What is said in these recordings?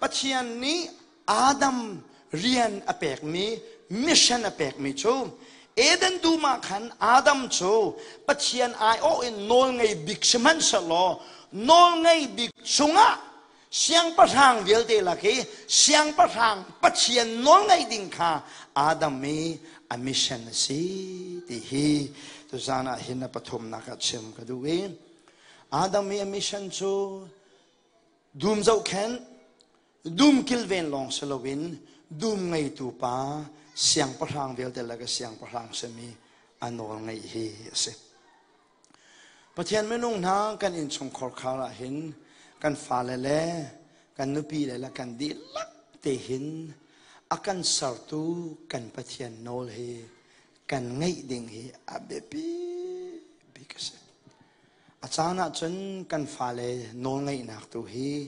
Pathian nih Adam rian a pekmi, mission a pekmi cu Eden dum ah khan Adam cu Pathian aiawh in nawlngei bik sihmanhsehlaw nawlngei bik cungah siangpahrang vialte lak i siangpahrang Pathian nawlngaih ding kha Adam i a mission a si ti hi tuzan ah hin a pathumnak ah chim ka duh i Adam i a mission cu Dum zohkhenh, dum kilven lawng si loin dum ngeitu pa siangpahrang vialte le ka siangpahrang simi a nawl ngeih hi a si. Pathian minung hna kan innchungkhar khar ah hin kan fale le kan nupi le le kan dihlak te hin a kan sertu kan Pathian nawl hi kan ngeih ding hi a biapi bik a si. A caan ahcun kan fale nawlngaihnak tu hi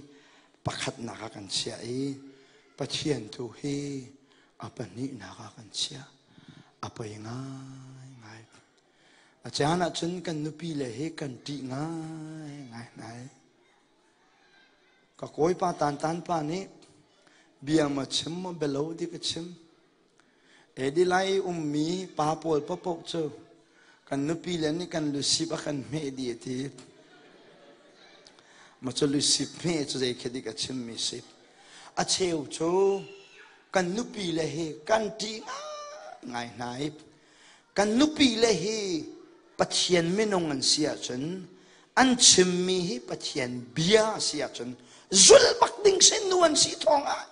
pakhatnak ah kan chiah i Pathian tu hi a pahnihnak ah kan chiah. A poi ngaingai. A caan ahcun kan nupi le hi kan ṭih ngaingai hna. Ka kawipa tan tan pa nih bia ma chim maw bialo ti ka chim. Edilai ummi pa pawl paohpaoh cu kan nupi le nih kan lusip a kan hmeh dih a ti. Ma cu lusip hmeh cu zei khi dik a chimmi si. A cheu cu kan nupi le hi kan ṭih ngai hna i kan nupi le hi Pathian minung an si ahcun an chimmi hi Pathian bia a si ahcun zul bak ding sin nu an si thawng ah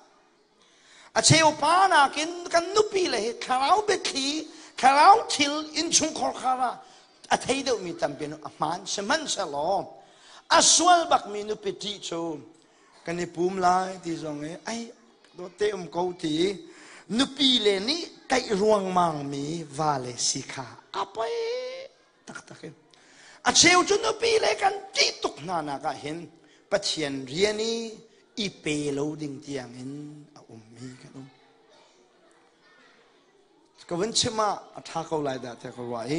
A cheu pa nakin kan nupi le hi thlarau biathli, thlarau thil innchungkhar khar ah a thei deuhmi tampi a hmaan sihmanhsehlaw a sual bakmi nupi ṭih cu kan i pum lai ti zong i ai dawtte um ko ti nupi le nih tlaih ruangmang mi va le si kha a poi taktak in a cheu cu nupi le kan ṭih tuk hna nak ah hin Pathian rian i i pe lo ding tiang in a ummi kan um. Ka vun chim ah a ṭha ko lai dah tiah ka ruah i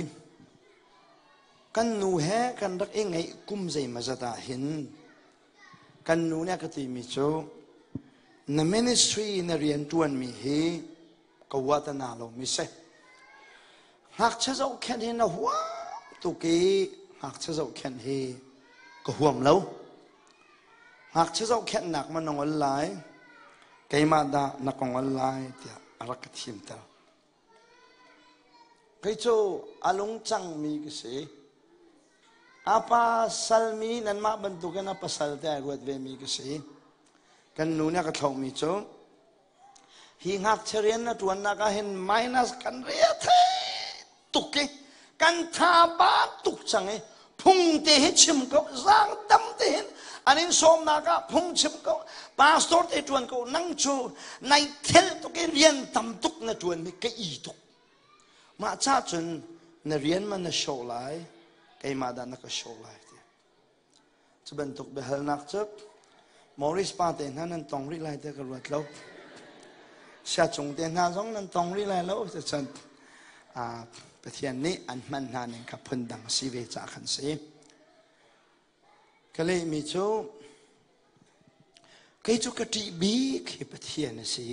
kan nu he kan rak i ngeih kum zeimazat ah hin kan nu nih a ka timi cu na ministry na rian ṭuanmi hi ka uat a na lomi si. Ngakchia zohkhenh hi na huam tuk i ngakchia zohkhenh hi ka huam lo. Ngakchia zohkhenhnak ma na ngol lai, keimah dah na ka ngol lai tiah a rak ka thimter. Kei cu a lungcangmi ka si. A pasalmi nanmah bantukin a pasal te ai ruat vemi ka si. Kan nu nih a ka thlauhmi cu Hi ngakchia rian na ṭuannak ah hin minus kan ria thei tuk i kan tha ba tuk cang i phung te hi chim ko zaang dam te hin an in sawmnak ah phung chim ko pastor te ṭuan ko nang cu nai thel tuk i rian tam tuk na ṭuan mi ka i tuk mah cha cun na rian ma na show lai keimah dah na ka show lai ti Cu bantuk biahalnak cu Morris pa te hna nan tong rih lai tiah ka ruat lo. Siacung te hna zong nan tong rih lai lo. Cun Pathian nih an hman hna ning kha phundang si ve ca khan si. Ka lehmi cu kei cu ka ṭih bik hi Pathian a si.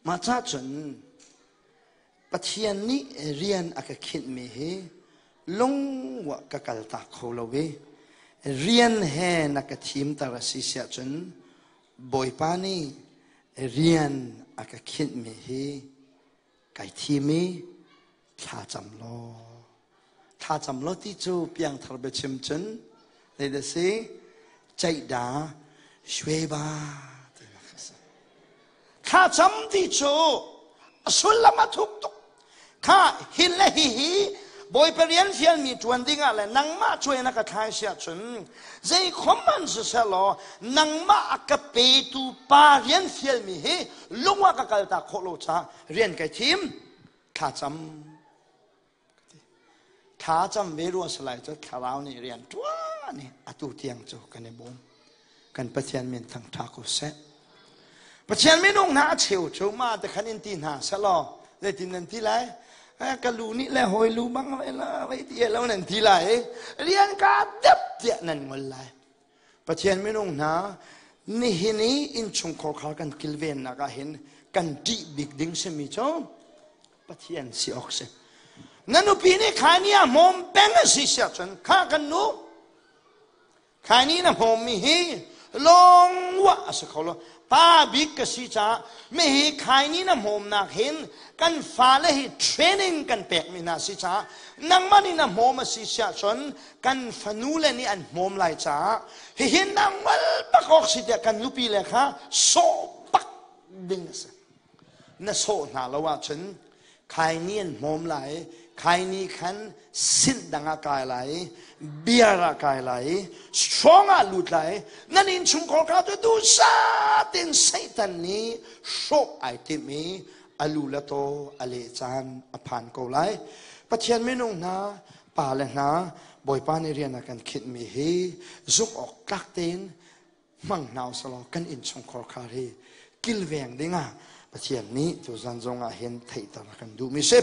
Mah ca cun Pathian nih rian a ka khinhmi hi lungwah ka kaltak kho lo i rian he na ka thimter a si siah cun Bawipa nih rian a ka khinhmi hi kai thim i thlacam law thlacam law ti cu piangthar biachim cun zeidah si ceihda shweba tinak a si thlacam ti cu a sullam a thuk tuk kha hin le hi hi bawipa rian fialmi ṭuan dingah le nangmah cuai na ka thlai siah cun zei khom man siseh law nangmah a ka petu pa rian fialmi hi lung ah ka kaltak khawh lo caah rian kai thim thlacam Thla cam ve rua salai cu thlarau nih rian ṭuan i atu tiang cu kan i bawm. Kan Pathian min thangṭha ko seh. Pathian minung hna a cheu cu mah te khan in ti hna selaw zeitin nan ti lai? Ka lu nih le hawi lu bang vai la vai ti lo nan ti lai. Rian ka dep tiah nan ngol lai. Pathian minung hna. Nihin i innchungkhar kha kan kilvennak ah hin kan ṭih bik ding simi cu Pathian si awk si. Na nupi nih khaini a hmawm peng a si siah cun kha kan nu khaini na hmawmmi hi lawngwah a si kho lo. Pa bik ka si caah mi hi khaini na hmawmnak hin kan fale hi training kan pekmi hna si caah nangmah nih na hmawm a si siah cun kan fanu le nih an hmawm lai caah hihi nangmal bak awk si tiah kan nupi le kha sawh bak ding a si. Na sawh hna lo ahcun khaini an hmawm lai, khaini khan sinh dang ah kai lai, beer ah kai lai, strong ah lut lai. Nan innchungkhar kha cu duhsah tein Satan nih hrawh ai timh i a lu le taw a leh caan a phan ko lai. Pathian minung hna, pa le hna, Bawipa nih rian a kan khinhmi hi zumh awk tlak tein hmang hna usalaw kan innchungkhar khar hi kilveng dingah Pathian nih tuzan zong ah hin theihter a kan duhmi si.